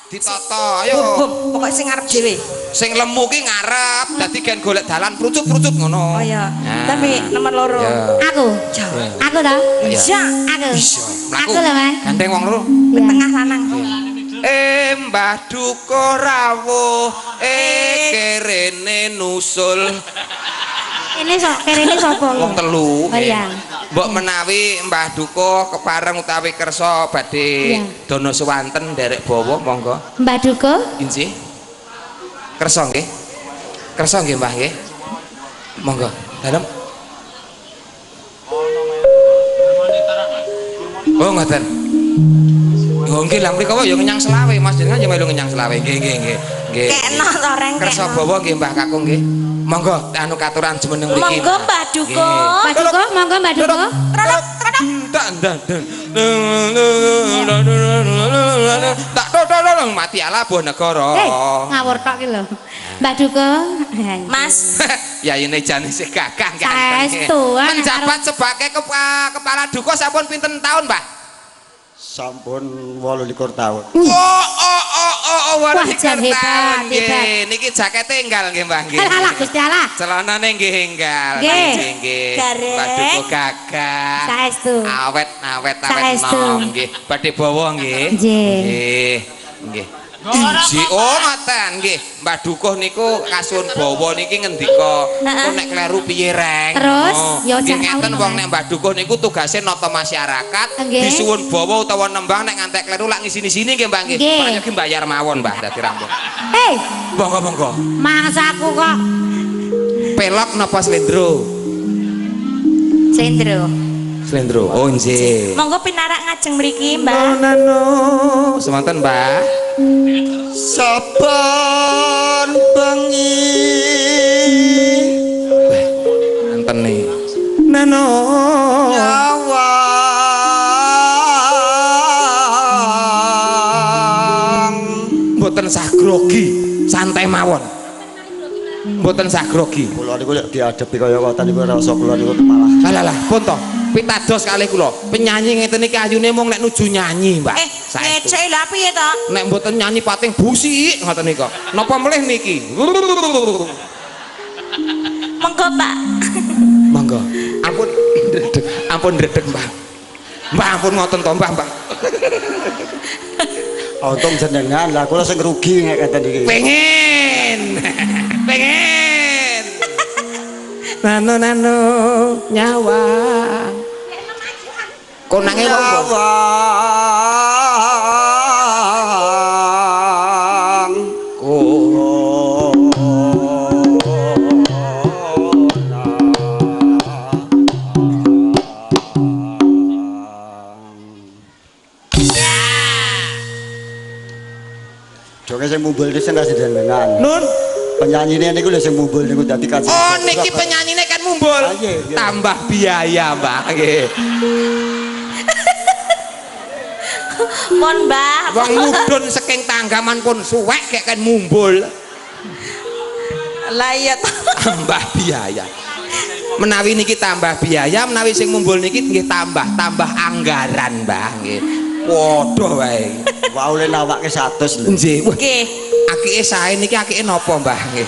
Ditata, ayo. Bum, pokoke sing ngarep dhewe. Sing lemu ki ngarep, dadi gen golek dalan prucut-prucut ngono. Oh iya. Nah. Tapi nomor loro. Ya. Aku. Ja. Aku ta? Iya. Iya. Aku. Bisa. Mlaku. Aku lho, Mas. Gandeng wong loro. Iya. Tengah lanang. Mbah Duko rawuh, kerene nusul. Ini sok kerene sapa? Wong telu. Oh iya. Mbok menawi Mbah Duko kepareng utawi kersa badhe Iya. dana suwanten nderek bawa monggo. Mbah Duko? Inggih. Kersa nggih. Kersa nggih Mbah nggih. Monggo, dalem. Oh ngoten. Oh nggih lah mriko ya ngenyang selawe Mas jenengan ya melu ngenyang selawe. Nggih nggih nggih. Nggih. Kekno to reng Kersa kekno. bawa nggih Mbah Kakung nggih. Monggo anu katuran jumeneng mriki. Monggo Mbah Duko. Mbah Duko, monggo Mbah Duko. Trodok, trodok. Tak dan dan tak tok tok mati ala buah negara. Ngawur tok ki lho. Mbah Duko. Mas, Ya ini jane sih gagah ganteng. Saestu, ah, Menjabat sebagai kepala duko sampun pinten tahun, Mbah? Sampun 28 tahun. Oh oh oh oh oh Wah, jan 28 hebat, tahun hebat. nggih. Niki jakete enggal nggih, Mbah nggih. Alah alah Gusti Allah. Celanane nggih enggal. Nggih. Nggih. Gareng. Mbah Duko gagah. Saestu. Awet awet awet Saestu. nom nggih. Badhe bawa nggih. Nggih. Nggih. Nggih. Inji, oh ngoten nggih. Mbah Dukuh niku kasuwun bawa niki ngendika, Heeh. kok nek kleru piye reng? Terus, Oh, ya nggih jan ngeten tahu, wong Mas. nek Mbah Dukuh niku tugase nata masyarakat, Nggih. disuwun bawa utawa nembang nek ngantek kleru lak ngisini-sini nggih Mbah nggih. Nggih. Prayogi mbayar mawon Mbah dadi rampung. Hei, Monggo monggo. mangsaku kok Pelok napa slendro? Slendro. Slendro. Oh nggih. Monggo pinarak ngajeng mriki, Mbah. Nano. Semanten Mbah. Saben bengi Enten nih. Nano. nyawang Mboten sah grogi, santai mawon. Mboten sah grogi. kula niku nek diadepi kaya ngoten niku rasa kula niku malah Alah lah, pun toh. Pitados kalih kula. Penyanyi ngeten iki ayune mung nek nuju nyanyi, Mbak. Saestu. Ngecek lha piye to? Nek mboten nyanyi pating busik ngoten nika. Napa melih niki? Monggo, Pak. Monggo. Ampun ndredeg, ampun ndredeg, Mbah. Mbah ampun ngoten to, Mbah, Mbah. untung jenengan lah kula sing rugi nek ngeten iki. Pengen. Pengen. Nano nano nyawa. Konange wong kok. Nyawang Oh. Joke sing mumbul iki sing kasih jenengan. Nun. Penyanyine niku lho sing mumbul niku dadi kasih. Oh niki penyanyine kan mumbul. Ah, iya, iya. Tambah biaya, Mbak. Nggih. Mon, Mbah. Wong mudhun saking tanggaman pun suwek kek kan mumbul. Lah iya to. Tambah biaya. Menawi niki tambah biaya, menawi sing mumbul niki nggih tambah anggaran, Mbah nggih. Padha wae. Waule nawake 100 lho. Nggih. Wah, Nggih. akike sae niki akike napa, Mbah nggih?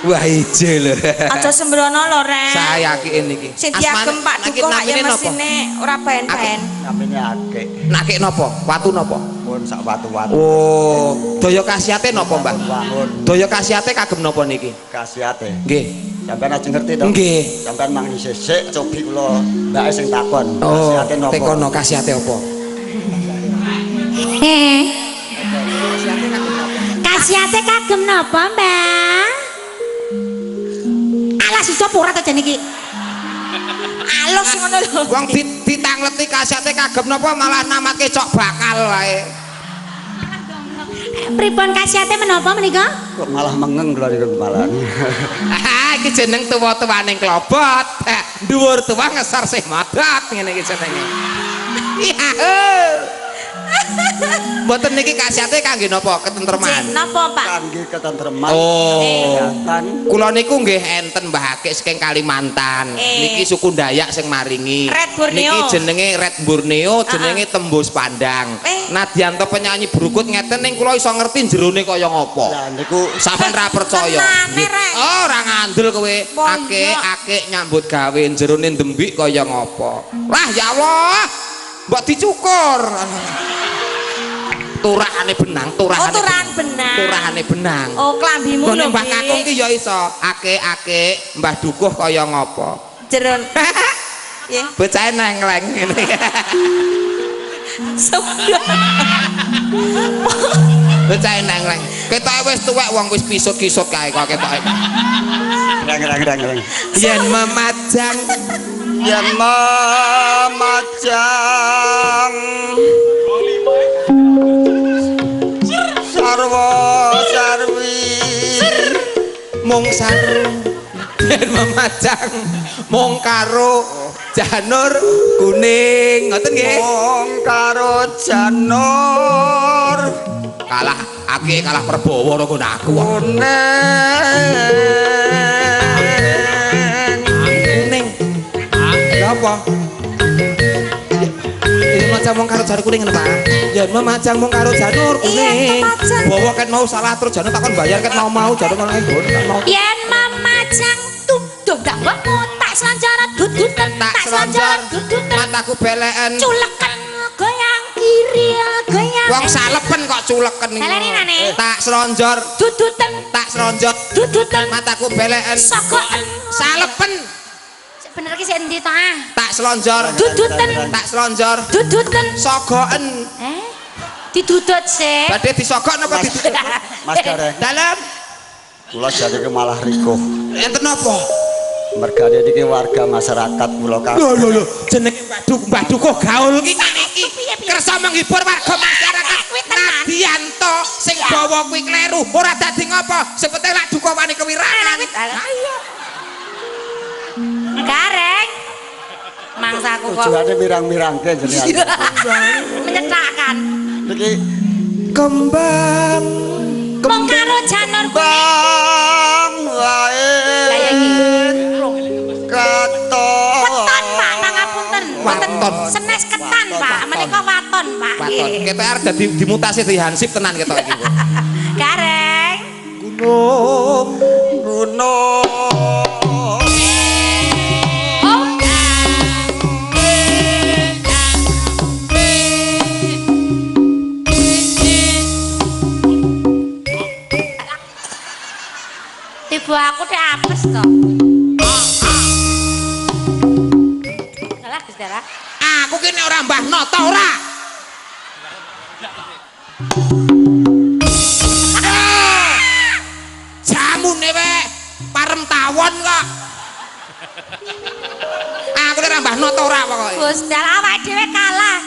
Wah, ijo lho. Aja sembrono lho, Reng. Sae akike niki. Sing diagem Pak Asmane- Duko lak ya namine napa? mesine ora baen-baen. Namine akeh. Nakik napa? Watu napa? Pun sak watu-watu. Oh, daya kasiate napa, Mbah? Wangun Daya kasiate kagem napa niki? kasiate. Nggih. Sampeyan aja ngerti to? Nggih. Sampeyan mang sisik cobi kula mbake sing takon. Oh, Kasiate napa? tekono kasiate apa? Heh. Kasiate kagem napa, Mbah? Alah sisa ora to jane iki. Alus ngono lho. Wong ditangleti kasiate kagem napa malah namatke cok bakal wae. Pripun kasiate menapa menika? Kok malah mengeng kula niku malah. Ah, iki jeneng tuwa-tuwaning klobot. Dhuwur tuwa ngesor sih modot ngene iki jenenge. Iya. Mboten niki khasiate kangge napa? Ketentreman. Napa, Pak? Kangge ketentreman. Oh. Kesehatan. Kula niku nggih enten Mbah Akik saking Kalimantan. Niki suku Dayak sing maringi. Red Borneo. Niki jenenge Red Borneo, jenenge Tembus Pandang. Nadyanto penyanyi brukut ngeten ning kula iso ngerti jerone kaya ngopo. Lah niku Sampeyan ra percaya. Tenane, Rek. Oh, ora ngandel kowe. Wah, iya. Akik-akik nyambut gawe jerone ndembik kaya ngopo. Lah ya Allah. Mbok dicukur. Turahane benang, turahane. Oh, turahan benang. Turahane benang. Oh, klambimu Nggone lho. Mbah Kakung ki ya iso. Akik-akik Mbah Dukuh kaya ngopo. Jeron. Nggih. Bocahe nengleng ngene. Bocahe nengleng. Ketoke wis tuwek wong wis pisut-kisut kae kok ketoke. Reng reng reng reng. Yen memajang Yen memajang sarwa sarwi mung saru. Yen memajang mung karo janur kuning. Ngoten nggih. mung karo janur Kalah akeh kalah Perbowo ora ngono aku kok. kuning. Kuning. Lha apa? Yen memajang mung karo janur kuning ngene, Pak. Yen memajang mung karo janur kuning. Iya, memajang. Bawa ket mau salah terus janur takon bayar ket mau-mau janur ngono kae ket mau. Yen memajang tudung gawakmu tak selonjor duduten Tak tak selonjor selonjor duduten mataku beleken. culeken goyang kiri goyang Wong salepen kok culeken iki. Baleni nane. Tak selonjor, duduten tak selonjor duduten mataku beleken. sogoken Salepen bener ki sik endi to ah tak selonjor, duduten tak selonjor duduten sogoken. Didudut sik. Badhe disogok napa didudut? Mas Gareng, Dalem kula jane malah rikuh. enten napa? Mergane niki warga masyarakat kula kabeh. Lho lho lho, jenenge Mbah Dukuh, Mbah Dukuh gaul ki ngene iki. Kersa menghibur warga masyarakat. Kuwi tenan. Nadianto sing bawa kuwi kleru, ora dadi ngopo. Sing penting lak duka wani kewirangan. Ayo. Gareng. Mangsaku kok Tujuane mirang-mirangke jenengan. menyetakkan. Niki Kembang Mung karo janur kuning. bang wae. Lah ya iki. Katon. Weton, Pak, pangapunten. Wonten Waton. senes ketan, Pak. Menika waton, Pak. Waton. Nggih. Ketok arep dadi dimutasi dadi hansip tenan ketok iki. Gareng. Gunung Gunung. Oh. Tiba aku teh apes to. Salah Gusti Allah. Aku ki nek ora Mbah Noto ora. Ah! Jamune wek parem tawon kok. Aku nek ora Mbah Noto ora pokoke. Gusti Allah awake dhewe kalah.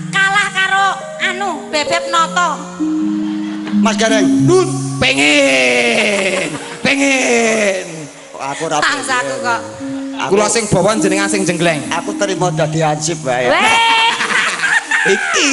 Kalah karo anu Bebeb Noto. Mas Gareng, Nun pengen. Pengen. aku ora Bangsaku kok. Aku, Kula sing bawa jenengan sing jenggleng. aku terima dadi hansip wae. Weh, Iki.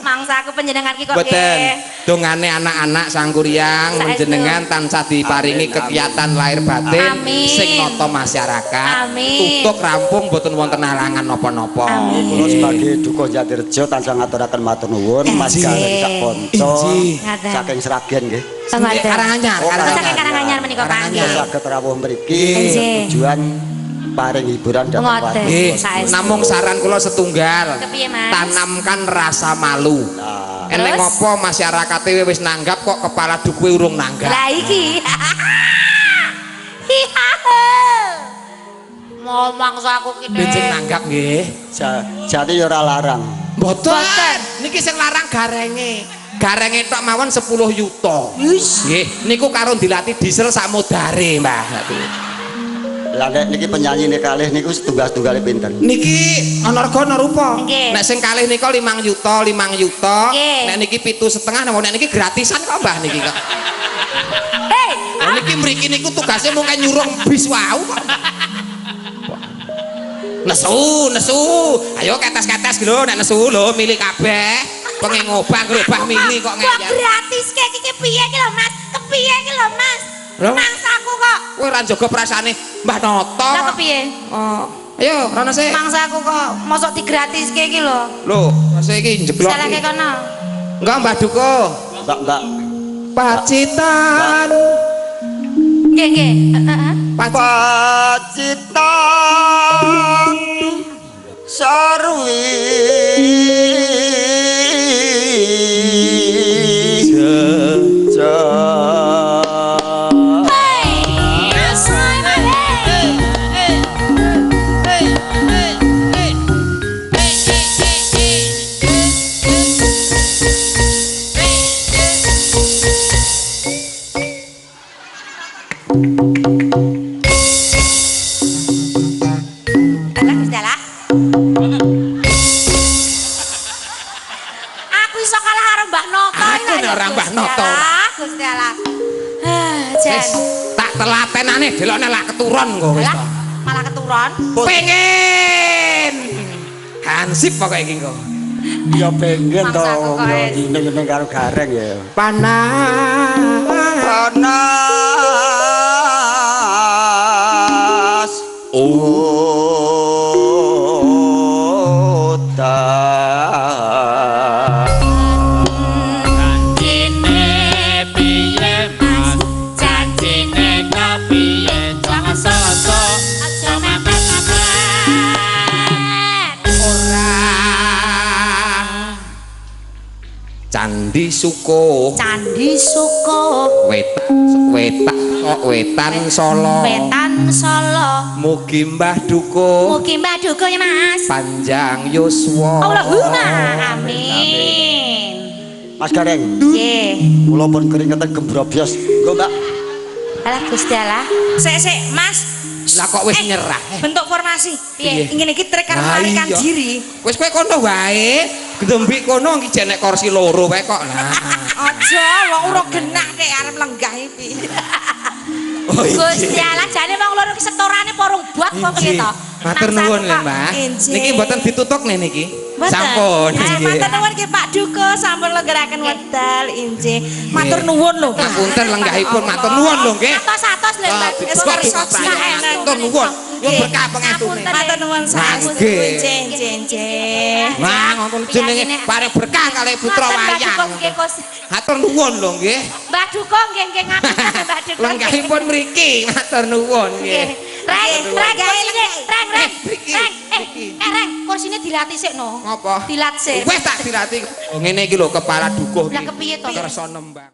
mangsaku panjenengan ki kok Boten. nggih. Dongane anak-anak Sangkuriang Saestu. jenengan tansah diparingi Amin, kegiatan lahir batin Amin. sing nata masyarakat. Amin. Tutuk rampung boten wonten halangan napa-napa. Amin. Kula sebagai dukuh Jatirejo tansah ngaturaken matur nuwun Mas Gareng sak kanca Injih. Ngaten. saking Sragen nggih. Ngaten. Karanganyar, Oh, Karanganyar. Saking Karanganyar menika Pak. Karanganyar. Nggih. Saged rawuh mriki Injih. tujuan paring hiburan dhateng Ngoten. warga. Nggih, Saestu. namung saran kula setunggal. Kepiye, Mas? Tanamkan rasa malu. Nah, Eneng Terus? apa masyarakate wis nanggap kok kepala dukuhe urung nanggap. Lah iki. Mau mangsa aku ki. Benjing nanggap nggih. Jane ya ora larang. Mboten. Niki sing larang garenge. Garenge tok mawon 10 yuta. Nggih, niku karo dilatih diesel sak modare, Mbah. Lah nek niki penyanyine kalih niku setunggal-tunggale pinten? Niki ana rega ana rupa. Nggih. Nek sing kalih nika 5 yuta, 5 yuta. Nggih. Nek niki 7,5, nek niki gratisan kok Mbah niki kok. Hei, Lah niki mriki niku tugasnya mung nyurung bis wau kok. Nesu, nesu. Ayo ketes-ketes lho nek nesu lho milih kabeh. Pengen ngobah ngrobah mili kok Kok ngeyel. gratis kek iki piye iki lho Mas? Kepiye iki lho Mas? Lho? Mangsaku kok. Kowe ora njaga perasaane Mbah Noto. Lah kepiye? Oh, ayo rono sik. Mangsaku kok mosok digratiske iki lho. Lho, masa iki njeglok. Salahke kono. Enggak Mbah Duko. Mbak, Mbak. Pacitan. Nggih, nggih. Heeh. Pacitan. Pacitan sarwi Alah Gusti Allah. Aku iso kalah karo Mbah Noto. Aku nek ora Mbah Noto. Gusti Allah. Ah, jan. Wis tak telatenane delokne lak keturun kok wis. Alah, malah keturun. Pengen. Hansip pokoke iki kok. Ya pengen to Mangsaku kok, ya wis. ngene karo Gareng ya. Panas. Panas udan. Janjine piye Mas? Janjine kepiye? Jangan sosok Aja mepet-mepet. Ora. Candi Suko. Candi Suko, Wetan wetan wetan Solo. Wetan Solo. Mugi Mbah Duko Mugi Mbah Duko ya Mas. panjang yuswa. Allahumma amin. Mas Gareng, Nggih. kula pun keringetan gembrobyos. Nggo, Mbak. Alah Gusti Allah. Sik sik Mas. Lah kok wis nyerah. Bentuk formasi. Piye? Ngene iki trik karo Lah melarikan iya. diri. Wis kowe kono wae. Gedembik kono iki jenek kursi loro wae kok. Lah. Aja wong ora genah kek arep lenggah iki. Oh, iya. Gusti Allah jane wong loro ki setorane porong buat kok piye to? Matur nuwun lho, Mbah. Injih. Niki mboten ditutuk nih niki. Mboten. Sampun. Ah, nggih. matur nuwun ki Pak Duko sampun lenggeraken wekdal injih. Matur nuwun lho. Ngapunten lenggahipun matur nuwun lho nggih. Atos-atos lho Mbah. Wis kersa Matur nuwun. Yo berkah pengestune. Matur nuwun saestu Nggih. injih injih injih. Nah, ngoten jenenge paring berkah kalih putra Mbah Duko wayang. nggih Kus. Matur nuwun lho nggih. Mbah Duko nggih nggih ngapunten Mbah Duko. Lenggahipun mriki, matur nuwun nggih. Reng, reng, kursine, reng, reng, Mriki, reng, mriki. reng, kursine dilati sik no. Ngopo? Dilat sik. Wis tak dilati. Ngene iki lho kepala dukuh Lah kepiye to? Kersa nembang.